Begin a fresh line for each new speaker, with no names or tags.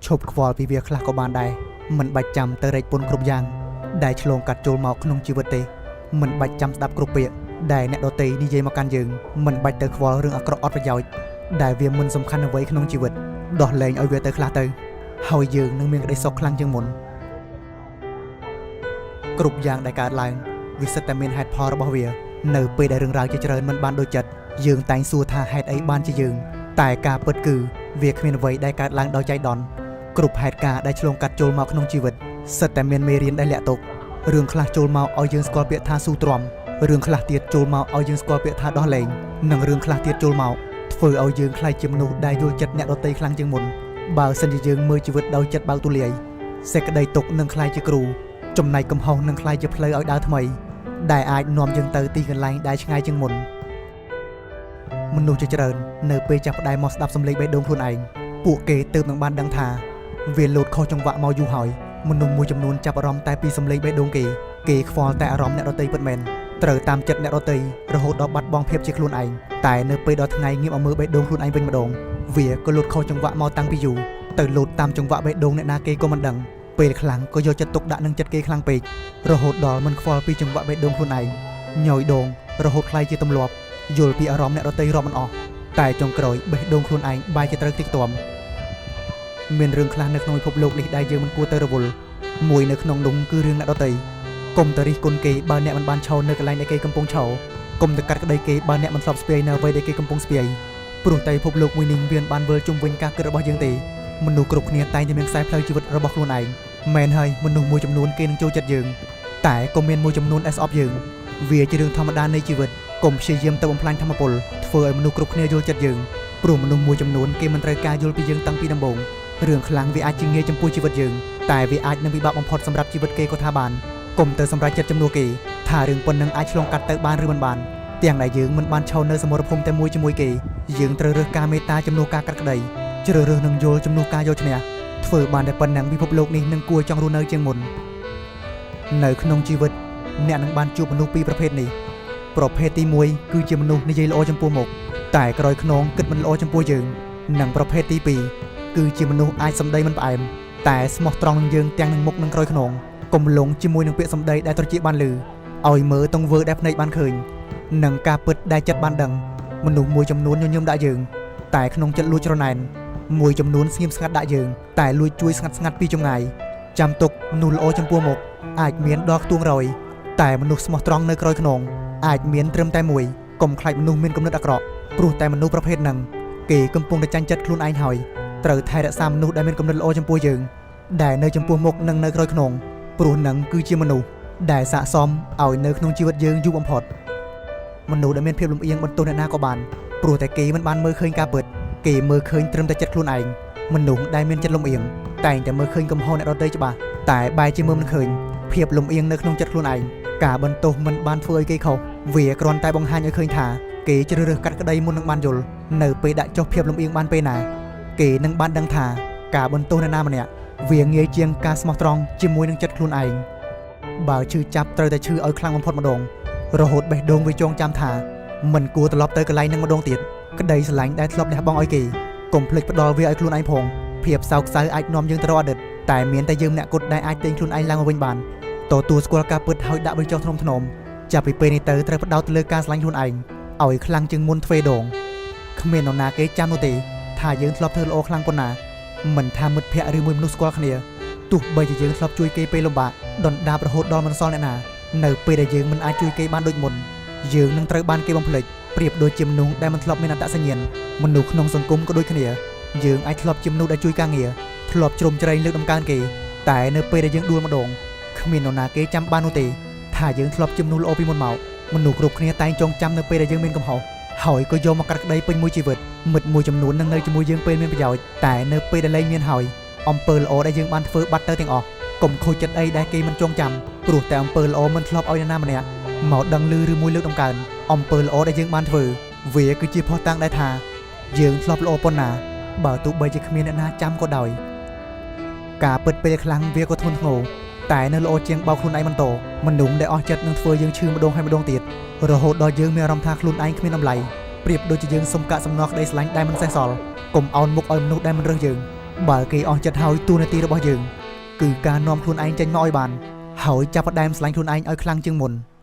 ឈប់ខ្វល់ពីវាខ្លះក៏បានដែរមិនបាច់ចាំទៅរែកពុនគ្រប់យ៉ាងដែលឆ្លងកាត់ចូលមកក្នុងជីវិតទេមិនបាច់ចាំស្ដាប់គ្រប់ពាក្យដែលអ្នកដទៃនិយាយមកកាន់យើងមិនបាច់ទៅខ្វល់រឿងអាក្រក់អត់ប្រយោជន៍ដែលវាមិនសំខាន់អ្វីក្នុងជីវិតដោះលែងឲ្យវាទៅខ្លះទៅហើយយើងនឹងមានក្តីសុខខ្លាំងជាងមុនគ្រប់យ៉ាងដែលកើតឡើងវាសិតតែមានហេតុផលរបស់វានៅពេលដែលរឿងរ៉ាវជាច្រើនមិនបានដូចចិត្តយើងតែងសួរថាហេតុអីបានជាយើងតែការពិតគឺវាគ្មានអ្វីដែលកើតឡើងដោយចៃដន្យគ្រប់ហេតុការណ៍ដែលឆ្លងកាត់ចូលមកក្នុងជីវិតសិតតែមានមេរៀនដែលលាក់ទុករឿងខ្លះចូលមកឲ្យយើងស្គាល់ពាក្យថាស៊ូទ្រាំរឿងខ្លះទៀតចូលមកឲ្យយើងស្គាល់ពាក្យថាដោះលែងនិងរឿងខ្លះទៀតចូលមកធ្វើឲ្យយើងក្លាយជាមនុស្សដែលយល់ចិត្តអ្នកដទៃខ្លាំងជាងមុនបើសិនជាយើងមើលជីវិតដោយចិត្តបើកទូលាយសេចក្តីទុក្ខនឹងក្លាយជាគ្រូចំណែកកំហុសនឹងក្លាយជាផ្លូវឲ្យដើរថ្មីដែលអាចនាំយើងទៅទីកន្លែងដែលឆ្ងាយជាងមុនមនុស្សជាច្រើននៅពេលចាប់ផ្ដើមមកស្ដាប់សំឡេងបេះដូងខ្លួនឯងពួកគេទើបនឹងបានដឹងថាវាលោតខុសចង្វាក់មកយូរហើយមនុស្សមួយចំនួនចាប់អារម្មណ៍តែពីសំឡេងបេះដូងគេគេខ្វល់តែអារម្មណ៍អ្នកដទៃពិតមែនត្រូវតាមចិត្តអ្នកដទៃរហូតដល់បាត់បង់ភាពជាខ្លួនឯងតែនៅពេលដល់ថ្ងៃងាកមកមើលបេះដូងខ្លួនឯងវិញម្ដងវាក៏លោតខុសចង្វាក់មកតាំងពីយូរទៅលោតតាមចង្វាក់បេះដូងអ្នកណាគេក៏មិនដឹងពេលខ្លាំងក៏យកចិត្តទុកដាក់នឹងចិត្តគេខ្លាំងពេករហូតដល់មិនខ្វល់ពីចង្វាក់បេះដូងខ្លួនឯងញយដងរហូតក្លាយជាទម្លាប់យល់ពីអារម្មណ៍អ្នកដទៃរាប់មិនអស់តែចុងក្រោយបេះដូងខ្លួនឯងបែរជាត្រូវតិចទាំមានរឿងខ្លះនៅក្នុងពិភពលោកនេះដែលយើងមិនគួរទៅរវល់មួយនៅក្នុងនោះគឺរឿងអ្នកដទៃកុំទៅរិះគន់គេបើអ្នកមិនបានឈរនៅកន្លែងដែលគេកំពុងឈរកុំទៅកាត់ក្តីគេបើអ្នកមិនធ្លាប់ស្ពាយនៅអ្វីដែលគេកំពុងស្ពាយព្រោះតែពិភពលោកមួយនេះវាមិនបានវិលជុំវិញការគិតរបស់យើងទេមនុស្សគ្រប់គ្នាតែងតែមានខ្សែផ្លូវជីវិតរបស់ខ្លួនឯងមែនហើយមនុស្សមួយចំនួនគេនឹងចូលចិត្តយើងតែក៏មានមួយចំនួនដែលស្អប់យើងវាជារឿងធម្មតានៃជីវិតកុំព្យាយាមទៅបំផ្លាញធម៌ពលធ្វើឲ្យមនុស្សគ្រប់គ្នាយល់ចិត្តយើងព្រោះមនុស្សមួយចំនួនគេមិនត្រូវការយល់ពីយើងតាំងពីដំបូងរឿងខ្លាំងវាអាចជាងាយចំពោះជីវិតយើងតែវាអាចនឹងពិបាកបំផុតសម្រាប់ជីវិតគេក៏ថាបានកុំទៅសម្រេចចិត្តជំនួសគេថារឿងប៉ុណ្ណឹងអាចឆ្លងកាត់ទៅបានឬមិនបានទាំងដែលយើងមិនបានឈរនៅសមរភូមិតែមួយជាមួយគេយើងត្រូវរើសការមេត្តាជំនួសការកាត់ក្តីជ្រើសរើសនឹងយល់ជំនួសការយកឈ្នះធ្វើបានតែប៉ុណ្ណឹងពិភពលោកនេះនឹងគួរចង់រស់នៅជាងមុននៅក្នុងជីវិតអ្នកនឹងបានជួបមនុស្សពីរប្រភេទនេះប្រភេទទី1គឺជាមនុស្សនិយាយល្អចំពោះមុខតែក្រោយខ្នងគិតមិនល្អចំពោះយើងនិងប្រភេទទី2គឺជាមនុស្សអាចសម្ដីមិនផ្អែមតែស្មោះត្រង់នឹងយើងទាំងនឹងមុខនិងក្រោយខ្នងកុំលងជាមួយនឹងពាក្យសម្ដីដែលត្រចៀកបានឮឲ្យមើលទង្វើដែលភ្នែកបានឃើញនិងការពិតដែលចិត្តបានដឹងមនុស្សមួយចំនួនញញឹមដាក់យើងតែក្នុងចិត្តលួចច្រណែនមួយចំនួនស្ងៀមស្ងាត់ដាក់យើងតែលួចជួយស្ងាត់ស្ងាត់ពីចម្ងាយចាំទុកមនុស្សល្អចំពោះមុខអាចមានដល់ខ្ទង់រយតែមនុស្សស្មោះត្រង់នៅក្រោយខ្នងអាចមានត្រឹមតែមួយកុំខ្លាចមនុស្សមានគំនិតអាក្រក់ព្រោះតែមនុស្សប្រភេទហ្នឹងគេកំពុងតែចាញ់ចិត្តខ្លួនឯងហើយត្រូវថែរក្សាមនុស្សដែលមានគំនិតល្អចំពោះយើងដែលនៅចំពោះមុខនិងនៅក្រោយខ្នងព្រោះនឹងគឺជាមនុស្សដែលស័ក្តិសមឲ្យនៅក្នុងជីវិតយើងយូរបំផុតមនុស្សដែលមានភាពលំអៀងបន្ទោសអ្នកណាក៏បានព្រោះតែគេមិនបានមើលឃើញការពិតគេមើលឃើញត្រឹមតែចិត្តខ្លួនឯងមនុស្សដែលមានចិត្តលំអៀងតែងតែមើលឃើញកំហុសអ្នកដទៃច្បាស់តែបែរជាមើលមិនឃើញភាពលំអៀងនៅក្នុងចិត្តខ្លួនឯងការបន្ទោសមិនបានធ្វើឲ្យគេខុសវាគ្រាន់តែបង្ហាញឲ្យឃើញថាគេជ្រើសរើសកាត់ក្តីមុននឹងបានយល់នៅពេលដាក់ចុះភាពលំអៀងបានពេលណាគេនឹងបានដឹងថាការបន្ទោសអ្នកណាម្នាក់វាងាយជាងការស្មោះត្រង់ជាមួយនឹងចិត្តខ្លួនឯងបើឈឺចាប់ត្រូវតែឈឺឲ្យខ្លាំងបំផុតម្ដងរហូតបេះដូងវាចងចាំថាមិនគួរត្រឡប់ទៅកន្លែងនឹងម្ដងទៀតក្តីស្រឡាញ់ដែលធ្លាប់លះបង់ឲ្យគេកុំភ្លេចផ្ដល់វាឲ្យខ្លួនឯងផងភាពសោកសៅអាចនាំយើងទៅរកអតីតតែមានតែយើងម្នាក់គត់ដែលអាចទាញខ្លួនឯងឡើងមកវិញបានទទួលស្គាល់ការពិតហើយដាក់វាចុះធ្នមធ្នមចាប់ពីពេលនេះទៅត្រូវផ្ដោតទៅលើការស្រឡាញ់ខ្លួនឯងឲ្យខ្លាំងជាងមុនទ្វេដងគ្មាននរណាគេចាំនោះទេថាយើងធ្លាប់ធ្វើល្អខ្លាំងប៉ុណ្ណាមិនថាមិត្តភ័ក្តិឬមួយមនុស្សស្គាល់គ្នាទោះបីជាយើងធ្លាប់ជួយគេពេលលំបាកដុនដាបរហូតដល់មិនសល់អ្នកណានៅពេលដែលយើងមិនអាចជួយគេបានដូចមុនយើងនឹងត្រូវបានគេបំភ្លេចប្រៀបដូចជាមនុស្សដែលមិនធ្លាប់មានអត្តសញ្ញាណមនុស្សក្នុងសង្គមក៏ដូចគ្នាយើងអាចធ្លាប់ជាមនុស្សដែលជួយការងារធ្លាប់ជ្រោមជ្រែងលើកដំកើងគេតែនៅពេលដែលយើងដួលម្ដងគ្មាននរណាគេចាំបាននោះទេថាយើងធ្លាប់ជាមនុស្សល្អពីមុនមកមនុស្សគ្រប់គ្នាតែងចងចាំនៅពេលដែលយើងមានកំហុសហើយក៏យកមកកាត់ក្តីពេញមួយជីវិតមិត្តមួយចំនួននឹងនៅជាមួយយើងពេលមានប្រយោជន៍តែនៅពេលដែលលែងមានហើយអំពើល្អដែលយើងបានធ្វើបាត់ទៅទាំងអស់កុំខូចចិត្តអីដែលគេមិនចងចាំព្រោះតែអំពើល្អមិនធ្លាប់ឲ្យនរណាម្នាក់មកដឹងឮឬមួយលើកដំកើងអំពើល្អដែលយើងបានធ្វើវាគឺជាភស្តុតាងដែលថាយើងធ្លាប់ល្អប៉ុណ្ណាបើទោះបីជាគ្មានអ្នកណាចាំក៏ដោយការពិតពេលខ្លាំងវាក៏ធ្ងន់ធ្ងរតែនៅល្អជាងបោកខ្លួនឯងបន្តមនុស្សដែលអស់ចិត្តនឹងធ្វើយើងឈឺម្ដងហើយម្ដងទៀតរហូតដល់យើងមានអារម្មណ៍ថាខ្លួនឯងគ្មានតម្លៃប្រៀបដូចជាយើងសុំកាកសំណល់ក្តីស្រឡាញ់ដែលមិនសេះសល់កុំអោនមុខឲ្យមនុស្សដែលមិនរើសយើង បើគេអស់ចិត្តហើយតួនាទីរបស់យើងគឺការនាំខ្លួនឯងចេញមកឲ្យបានហើយចាប់ផ្ដើមស្រឡាញ់ខ្លួនឯងឲ្យខ្លាំងជាងមុន។